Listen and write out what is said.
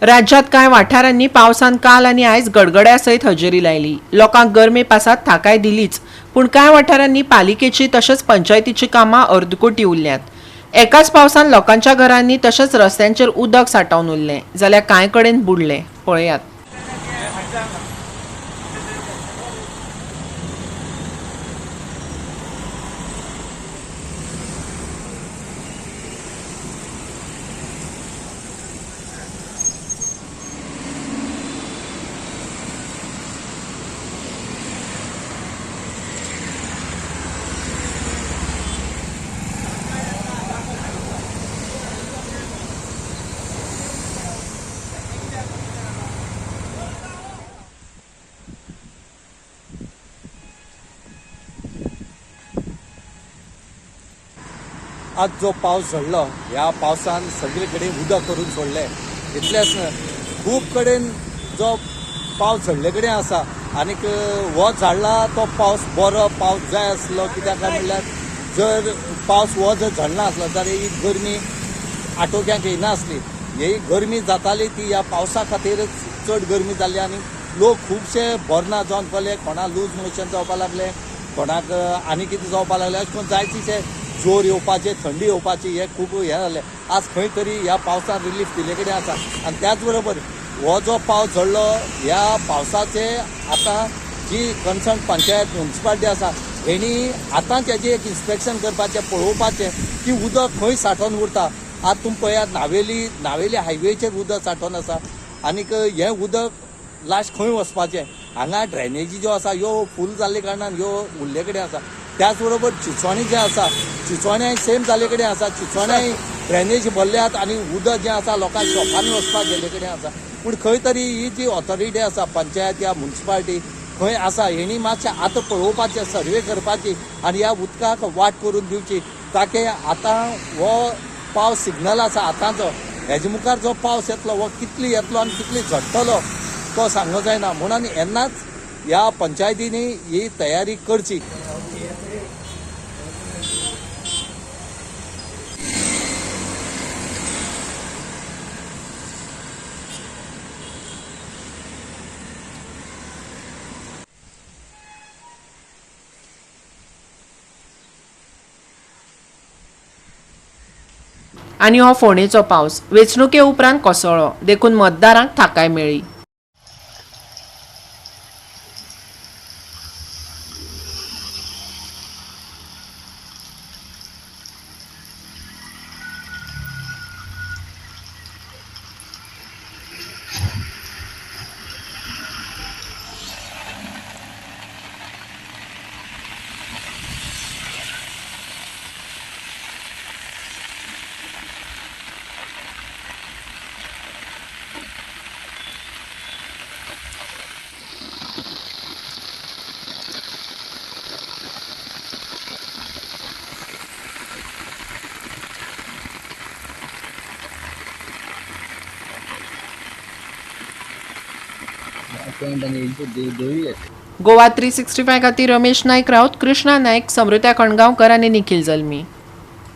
राज्यात कांय वाठारांनी पावसान काल आनी आयज गडगड्या सयत हजेरी लायली. लोकांक गरमे पासात थाकाय दिलीच, पूण कांय वाठारांनी पालिकेची तशेंच पंचायतीची कामां अर्दकुटी उरल्यांत. एकाच पावसान लोकांच्या घरांनी तशेंच रस्त्यांचेर उदक सांठोवन उरलें, जाल्यार कांय कडेन बुडलें. पळयात. आज जो पावस झडलो, ह्या पावसान सगळे कडेन उदक करून सोडलें. इतलेंच न्हय, खूब कडेन जो पावस झडले कडेन आसा आनीक हो झाडला तो पावस बरो पावस जाय आसलो. कित्याक काय म्हणल्यार जर पावस हो जर झडना आसलो जाल्यार ही गरमी आटोक्याक येयनासली. ही गरमी जाताली ती ह्या पावसा खातीरच चड गरमी जाल्ली आनी लोक खुबशे बरना जावन पडले. कोणाक लूज मोशन जावपाक लागले, कोणाक आनी कितें जावपाक लागलें, अशें करून जायतेशे जोर येवपाचे, थंडी येवपाची, हे खूब हें जालें. आज खंय तरी ह्या पावसान रिलीफ दिल्ले कडेन आसा. आनी त्याच बरोबर हो जो पावस झडलो, ह्या पावसाचे आतां जी कन्सर्न पंचायत म्युनिसिपालिटी आसा हेणी आतांच हेजें एक इन्स्पेक्शन करपाचें, पळोवपाचें की उदक खंय सांठोवन उरता. आज तुमी पळयात, नावेली हायवेचेर उदक सांठोवन आसा आनीक हें उदक लास्ट खंय वचपाचें. हांगा ड्रेनेजी ज्यो आसा ह्यो फूल जाल्ले कारणान ह्यो उरले कडेन आसा. त्याच बरोबर चिंचोणी जें आसा, चिंचोण्याय सेम जाल्ले कडेन आसा. चिंचोण्याय ड्रेनेज भरल्यात आनी उदक जें आसा लोकांक शॉपांनी वचपाक गेल्ले कडेन आसा. पूण खंय तरी ही जी ऑथॉरिटी आसा, पंचायत या म्युनिसिपालिटी खंय आसा, हेणी मातशें आतां पळोवपाचें, सर्वे करपाची आनी ह्या उदकाक वाट करून दिवची, ताकी आतां हो पावस सिग्नल आसा आतांचो. हेजे मुखार जो पावस येतलो हो कितली येतलो आनी कितली झडटलो तो सांगूंक जायना. म्हणून येन्नाच ह्या पंचायतींनी ही तयारी करची. आनी हो फोंडेचो पावस वेंचणुके उपरांत कोसळ्ळो, देखून मतदारांक थाकाय मेळ्ळी. गोवा 365 खातीर रमेश नायक राऊत, कृष्णा नायक, समृत्या कणगांवकर आनी निखिल जल्मी.